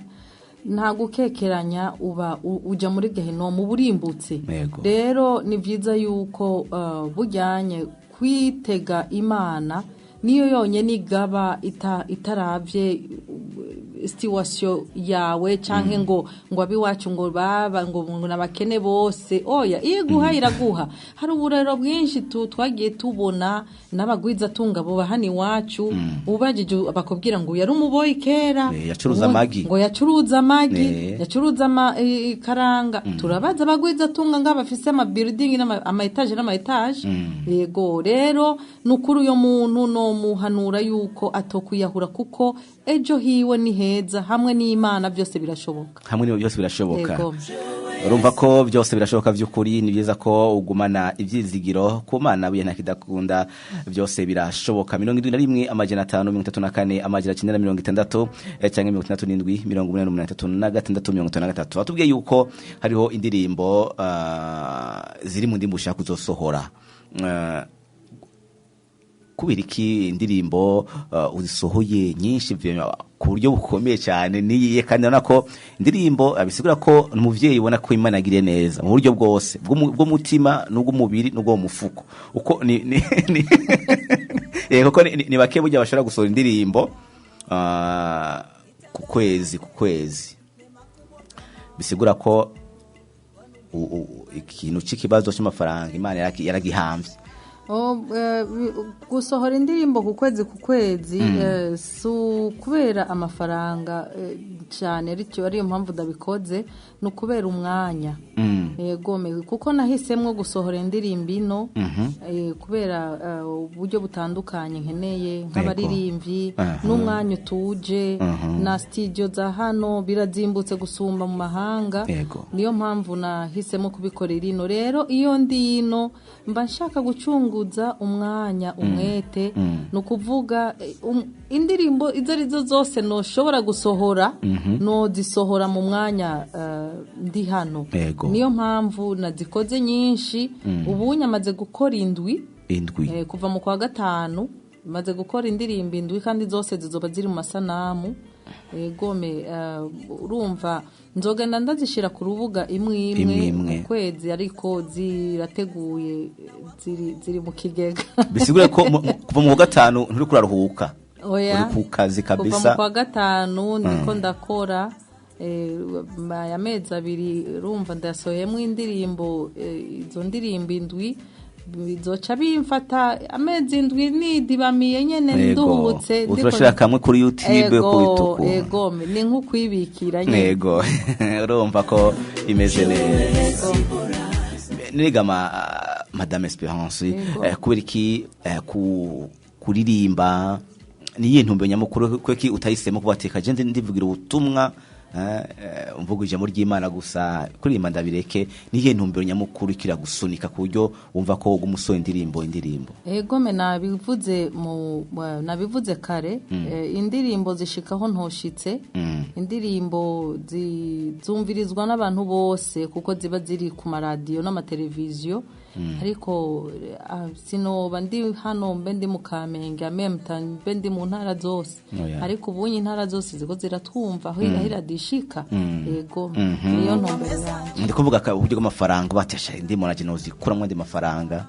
nta gukekeranya, uba uja muri gehinomu, uba urimbutse. Rero ni byiza yuko bujyanye kwitega Imana, niyo yonyene igaba itaravye situation yawe, canke ngo abiwacu ngo baba ngo nabakene bose. Oya, iyo iguha iraguha. Hari uburero bwinshi twagiye tubona n'abagwiza tunga bo hano iwacu, ubajije bakubwira ngo yari umuboyi kera. Yacuruza amagi. Ngo yacuruza amagi, yacuruza ikaranga. Turabaza abagwiza tunga nga bafise ama building ama étage n'ama étage. Yego, rero nukuri uyo muntu no muhanura yuko atokwiyahura, kuko ejo hiwe ni heza, hamwe n'Imana byose birashoboka. Hamwe n'ibyo byose birashoboka. Yego. Urumva ko byose birashoboka by'ukuri. Ni byiza ko ugumana ibyizigiro ku Mana, buye ntakidakunda, byose birashoboka. 71 534 960, cyangwa 67 88 56 53. Batubwiye yuko hariho indirimbo ziri mu ndimbo ushaka kuzosohora. Kubera iki indirimbo uzisohoye nyinshi ku buryo bukomeye cyane niyiye? Kandi urabona ko indirimbo abisigura ko umuvyeyi ubona ko Imana yagiriye neza mu buryo bwose, bw'umutima n'ubw'umubiri n'ubwo mu mufuko, uko ni kuko ni bake burya bashobora gusohora indirimbo ku kwezi ku kwezi. Bisigura ko ikintu cy'ikibazo cy'amafaranga Imana yaragihamvye. Oh, gusohora indirimbo ku kwezi ku kwezi si ukubera amafaranga cyane aricyo ariyo mpamvu ndabikoze, ni ukubera umwanya. Yego, kuko nahisemwo gusohora indirimbo ino kubera uburyo butandukanye nkeneye nk'abaririmbyi n'umwanya utuje na studio za hano birazimbutse gusumba mu mahanga. Niyo mpamvu nahisemo kubikorera ino. Rero iyo ndi ino mba nshaka gucunguza umwanya, umwete. Ni ukuvuga indirimbo izo arizo zose noshobora gusohora, nozisohora mu mwanya ndi hano. Niyo mpamvu nazikoze nyinshi. Ubu nyamaze gukora indwi. Indwi. Kuva mu kwa gatanu maze gukora indirimbo indwi, kandi zose zizoba ziri mu masanamu. Gome urumva nzogenda ndazishira ku rubuga imwe Imwe imwe imwe. mu kwezi, ariko zirateguye, ziri mu kigega. Bisigura ko kuva mu wa gatanu nturi kuraruhuka? Oya. Uri ku kazi Kuva mu kabisa. kwa gatanu ndiko ndakora aya mezi 2, urumva ndasohoyemo indirimbo, izo ndirimbo indwi bizoca bimfata amezi 7 nidibamiye nyene, nduhutse. Uzashira kamwe kuri YouTube Ego, ku bituku. Ego, ni nko kwibikira nyene. Yego, urumva ko imeze neza. Nigama Madame Esperance, kubera iki kuririmba niyihe ntumbero nyamukuru? Kuko utahisemo kubateka je ndivugira ubutumwa Mvuga ijambo ry'Imana gusa kuririmba ndabireke, nihe ntumbero nyamukuru ikira gusunika ku buryo wumva ko woguma usohora indirimbo? Egome, nabivuze mu nabivuze kare, indirimbo zishikaho ntoshitse. Indirimbo zumvirizwa n'abantu bose kuko ziba ziri ku maradiyo n'amateleviziyo, ariko sinoba ndi hano, mbe ndi mu Kamenge, amemta mbe ndi mu ntara zose. Ariko ubunye intara zose ziko ziratwumva aho iradiyo ishika. Yego, niyo ntumbero yanjye. Ndi kuvuga uburyo bw'amafaranga, batesha indirimbo naje nozikuramwo andi mafaranga.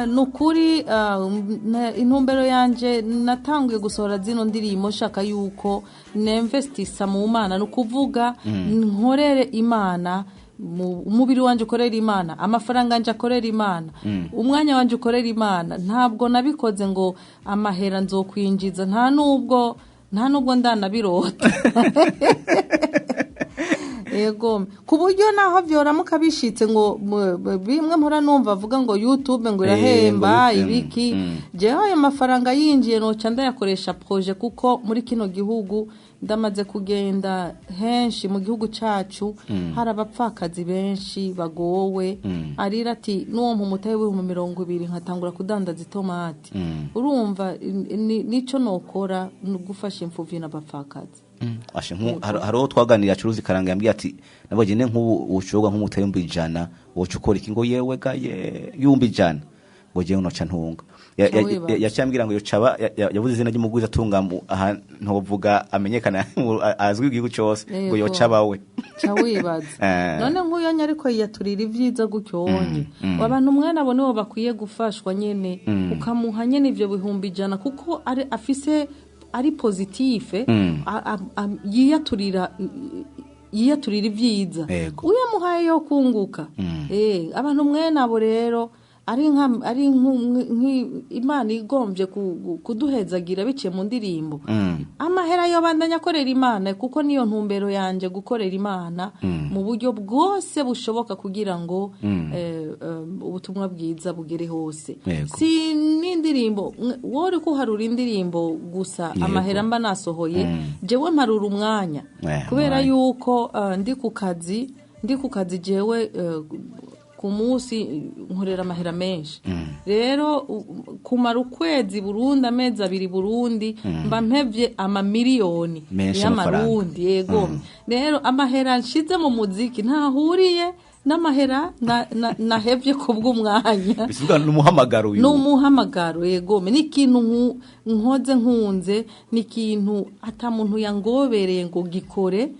Nukuri intumbero yanje, natanguye gusohora zino ndirimbo nshaka yuko ninvestisa mu Mana, ni ukuvuga nkorere Imana, umubiri wanje ukorera Imana, amafaranga yanje akorera Imana, umwanya wanje ukorera Imana. Ntabwo nabikoze ngo amahera nzokwinjiza, nta nubwo ndanabirota. Yego, ku buryo naho vyoramuka bishitse ngo bimwe mpora numva avuga ngo YouTube ngo irahemba, ngo ibiki, jewe ayo mafaranga yinjiye noca ndayakoresha projet, kuko muri kino gihugu ndamaze kugenda henshi mu gihugu cacu, hari abapfakazi benshi bagowe, arira ati nuwo mpa umutahe w'20,000 nkatangura kudandaza itomati. Urumva nico nokora ni ugufasha imfuvyi n'abapfakazi. Ashe, hari uwo twaganiriye acuruza ikaranga, yambwiye ati nabwo nyine nk'ubu ushobora nk'umutari 100,000 woca ukora iki? Ngo yewe ga ye, 100,000 ngo jewe noca ntunga. Ca wibaza. Yaciye ambwira ngo yocaba yavuze izina ry'umugwiza atunga aha ntovuga amenyekana, azwi igihugu cose, ngo yocaba we. Ca wibaza. None nk'uyo nye ariko yiyaturira ibyiza gutyo wonye, abantu umwana abo nibo bakwiye gufashwa nyene, ukamuha nyene ivyo 100,000 kuko ari afise, ari positif, yiyaturira ibyiza. Uyamuhaye yo kunguka. Abantu mwene abo rero ari nka ari Imana igombye kuduhezagira biciye mu ndirimbo, amahera yo bandanya akorera Imana, kuko niyo ntumbero yanje, gukorera Imana mu buryo bwose bushoboka kugira ngo ubutumwa bwiza bugere hose. Si n'indirimbo, wowe uri kuharura indirimbo gusa, amahera mba nasohoye, jewe mparura umwanya, kubera umwanya. yuko ndi ku kazi jewe, ku munsi nkorera amahera menshi. Rero kumara ukwezi Burundi, amezi 2 Burundi, mba mpevye amamiliyoni Menshi y'amarundi. Yego, rero amahera nshize mu muziki ntahuriye n'amahera nahevye kubw'umwanya. Bisubiza n'umuhamagaro uyu. N'umuhamagaro, yego. Ni ikintu nkoze nkunze, ni ikintu ata muntu yangobereye ngo gikore,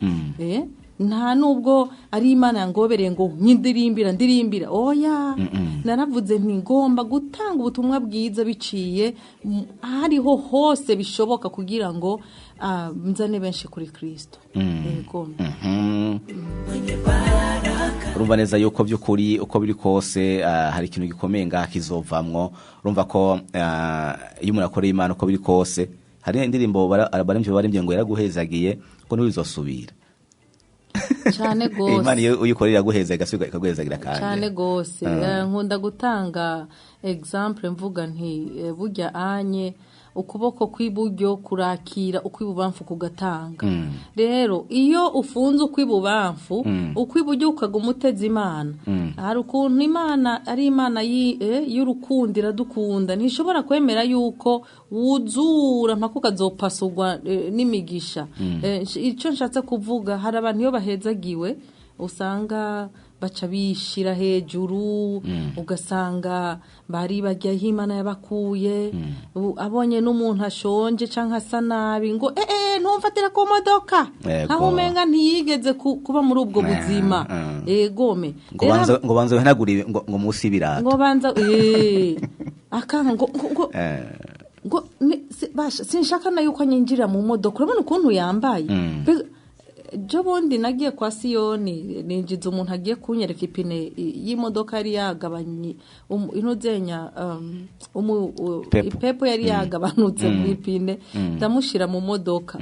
nta nubwo ari Imana yangobereye ngo nkindirimbira ndirimbira, oya. Naravuze nti ngomba gutanga ubutumwa bwiza biciye ahariho hose bishoboka kugira ngo nzane benshi kuri Kristo. Yego. Urumva neza yuko by'ukuri uko biri kose, hari ikintu gikomeye ngaha kizovamwo. Urumva ko iyo umuntu akoreye Imana, uko biri kose, hari indirimbo baremvye ngo yaraguhezagiye ko ntibizosubira. Cyane gose. Imana iyo uyikorera iraguheza, igasubira ikaguhezagira kandi. Cyane gose. Nkunda gutanga exemple mvuga nti burya anye ukuboko kw'iburyo kurakira, ukw'ibubamfu kugatanga. Rero iyo ufunze ukw'ibubamfu, ukw'iburyo ukaguma uteze Imana, hari ukuntu Imana ari Imana y'urukundo, iradukunda, ntishobora kwemera yuko wuzura mpaka ukazopasugwa n'imigisha. Icyo nshatse kuvuga, hari abantu iyo bahezagiwe usanga baca bishira hejuru, ugasanga bari bajya aho Imana yabakuye. Abonye n'umuntu ashonje canke asa nabi ngo ntumfatire ku modoka, nkaho umenga ntiyigeze kuba muri ubwo buzima. Egome. Ngo banza wihanagure ngo munsi y'ibirato. Ngo banza akanga ngo ngo basha sinshaka na yuko anyinjira mu modoka, urabona ukuntu yambaye. Ejo bundi nagiye kwa Siyoni, ninjiza umuntu agiye kunyereka ipine y'imodoka yari yagabanye, inuzenya Ipepo. Ipepo yari yagabanutse mu ipine, ndamushyira mu modoka.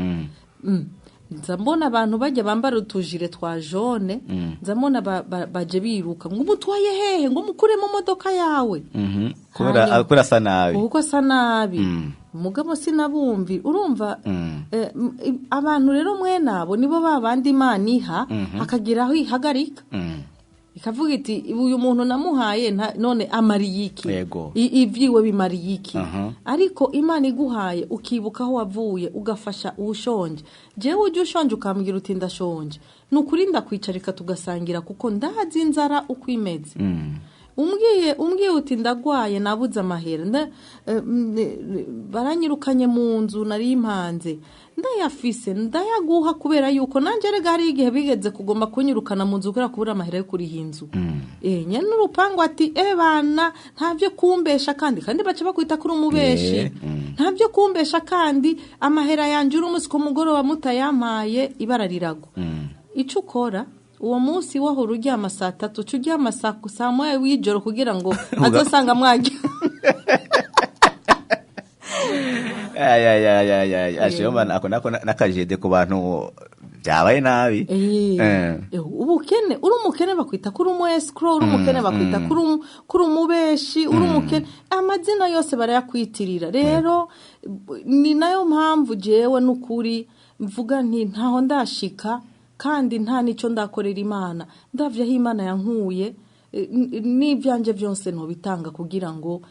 Nza mbona abantu bajya bambara utujire twa jaune, nza mbona baje biruka ngo umutwaye hehe, ngo mukure mu modoka yawe. Kubera Hanyuma- kubera asa nabi. Kuko asa nabi. Mugabo sinabumvi, urumva. Abantu rero mwe nabo nibo babandi Imana iha, akagira aho ihagarika, ikavuga iti uyu muntu namuhaye none amariye iki? Ibyiwe bimariye iki? Ariko Imana iguhaye, ukibuka aho wavuye, ugafasha uwushonje. Jewe ujya ushonje ukambwira uti ndashonje, ni ukuri ndakwicarika tugasangira, kuko ndazi inzara uko imeze. Umbwiye uti ndagwaye, nabuze amahera, baranyirukanye mu nzu nari impanze, ndayafise ndayaguha, kubera yuko nanjye rega hari igihe bigeze kugomba kunyirukana mu nzu kubera kubura amahera yo kuriha inzu. Nyene urupangu ati bana, ntavyo kumbesha, kandi baca bakwita kuri umubeshi. Ntavyo kumbesha, kandi amahera yanje uri umunsi ku mugoroba mutayampaye ibara riragwa. Ico ukora uwo munsi, wahora uryama saa 3, uca uryama saa 1 w'ijoro kugira ngo azosanga mwajya. Ay, ay, ay, ay, ay, ashiyo mana, ako nako nakajede ku bantu byabaye nabi. Ubukene, uri umukene bakwita kuri umu escroc, uri umukene bakwita kuri umubeshi, uri umukene amazina yose barayakwitirira. Rero ni nayo mpamvu jewe n'ukuri mvuga nti ntaho ndashika kandi nta n'icyo ndakorera Imana. Ndavye aho Imana yankuye, n'ibyanje byose ntobitanga kugira ngo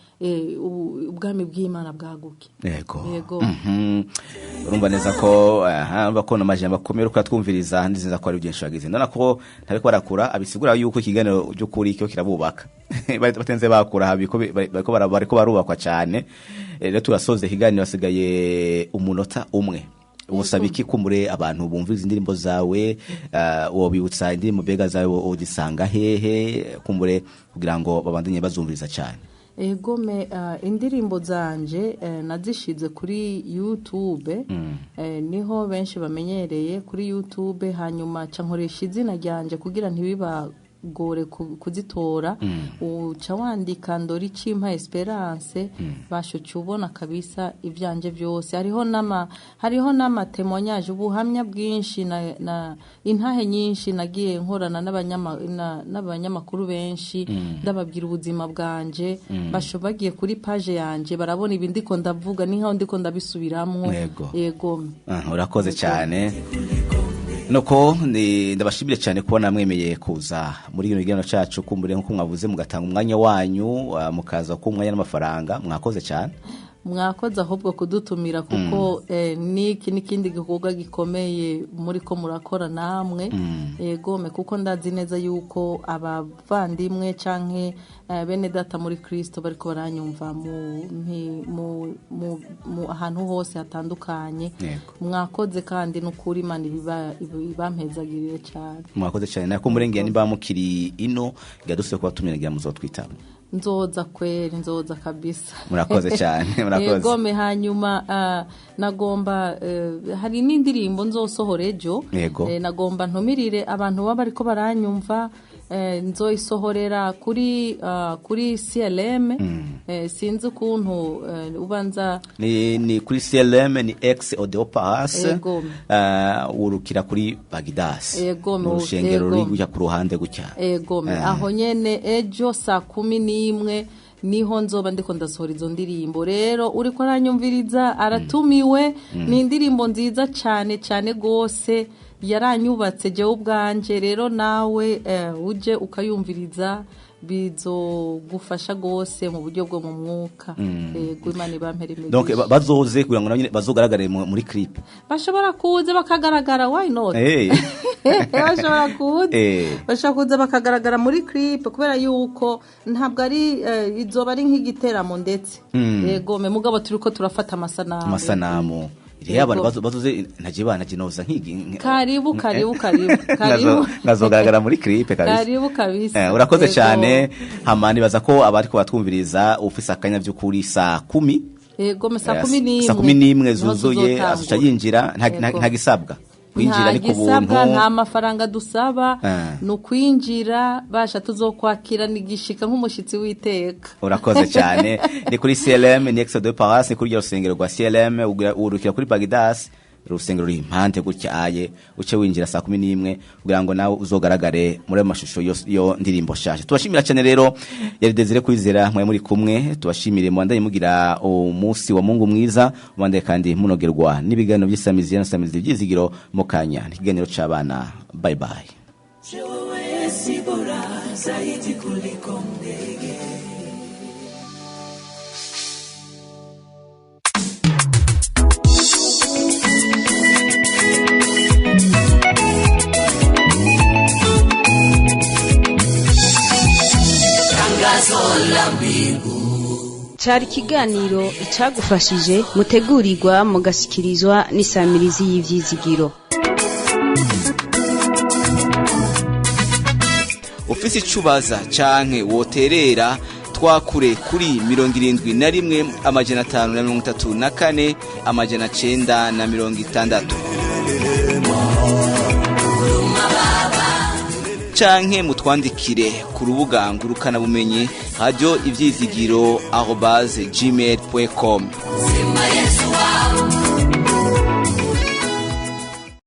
ubwami bw'Imana bwaguke. Yego. Urumva neza ko, aha, urumva ko n'amajambo akomeye uko atwumviriza, neza ko ari byinshi bagize. Ndabona ko ntariko barakura abisigura yuko ikiganiro by'ukuri cyo kirabubaka. Batenze bakura habiko bariko barubakwa cyane. Rero turasoze ikiganiro, hasigaye umunota umwe. Usaba iki kumure abantu bumviriza indirimbo zawe? Wobibutsa indirimbo mbega zawe udisanga hehe, kumbure kugira ngo babandanye bazumviriza cyane? Egome, indirimbo zanje nazishize kuri YouTube, niho benshi bamenyereye kuri YouTube. Hanyuma ca nkoresha izina ryanje kugira ntibibagore kuzitora. Uca wandika Ndori Cimpa Esperance, bashoca ubona kabisa ivyanje byose. Hariho n'ama témoignages, ubuhamya bwinshi na intahe nyinshi nagiye nkorana n'abanyamakuru benshi, ndababwira ubuzima bwanje. Basho bagiye kuri page yanje barabona ibi ndiko ndavuga, ni nkaho ndiko ndabisubiramwo. Yego. Ah, urakoze cyane. Nuko ni ndabashimire cyane kubona mwemeye kuza muri kino kiganiro cacu, kumbure nkuko mwavuze mugatanga umwanya wanyu, mukaza ku umwanya n'amafaranga. Mwakoze cyane. Mwakoze ahubwo kudutumira, kuko niki n'ikindi gikorwa gikomeye muri ko murakora namwe. Egome, kuko ndazi neza yuko abavandimwe canke bene data muri Kristo bariko baranyumva mu ahantu hose hatandukanye. Mwakoze, kandi n'ukuri Imana ibampezagirire cyane. Mwakoze cyane. Nako murengeye nimba mukiri ino ngira kubatumira, ngira muzotwitaba. Nzoza kweri, nzoza kabisa. Murakoze cyane, murakoze. Egome, hanyuma nagomba, hari n'indirimbo nzosohora ejo. Nagomba ntumirire abantu baba bariko baranyumva, nzoyisohorera kuri CLM. Sinzi ukuntu ubanza. Ni kuri CLM, ni ex Odeo Pass. Urukira kuri Bagdas. Yego, mu rushengero yego. ruri gutya ku ruhande gutya. Egome, aho nyene ejo saa 11 niho nzoba ndiko ndasohora izo ndirimbo. Rero uriko aranyumviriza aratumiwe. Ni indirimbo nziza cyane cyane gose, yaranyubatse jewe ubwanje. Rero nawe uje ukayumviriza, bizogufasha gose mu buryo bwo mu mwuka. Yego, Imana ibampere Donc imigisha. Bazoze kugira ngo nabo nyene bazogaragare muri clip. Bashobora kuza bakagaragara, why not? Bashobora kuza. Bashobora kuza bakagaragara muri clip, kubera yuko ntabwo ari izoba ari nk'igiteramo ndetse. Yego me, mugabo turiko turafata amasanamu. Amasanamu rero abantu bazoze, ntaje bana jinoza nkigi. Karibu, karibu, karibu, karibu. Ngazogaragara muri clip kabisa. Karibu kabisa. Urakoze Yego. cyane. Hama nibaza ko abariko batwumviriza, ufise akanya by'ukuri saa 10. Yego me, saa 11. Saa 11 niho zuzuye tuzotangura. azoca yinjira, nta gisabwa, kwinjira Nta ni ku gisabwa, buntu. Nta mafaranga dusaba. Ni ukwinjira, basha tuzokwakira nigishika nk'umushitsi w'iteka. Urakoze cyane. Ni kuri CLM, ni ex de Paras, ni kuri rya rusengero rwa CLM, urukira kuri Bagdas. Urusengero ruri impande gutya aye, uce winjira saa 11 kugira ngo nawe uzogaragare muri ayo mashusho yo ndirimbo shasha. Tubashimira cyane rero, yari Desire Kwizera mwe muri kumwe. Tubashimire, mwandanye mugira umunsi wa Mungu mwiza, mwandanye kandi munogerwa n'ibiganiro by'isamizi na samizi byizigiro. Mukanya ikiganiro c'abana. Bye bye. Je, wewe si bora zaidi kuliko ndege? Tangazo la mbingu. Cari ikiganiro icagufashije, mutegurirwa mugashyikirizwa n'isamirizi y'Ivyizigiro. Ufise icubaza canke woterera, twakure kuri 71 534 960, canke mutwandikire ku rubuga ngurukana bumenyi radioivyizigiro@gmail.com. Sema Yesu wangu.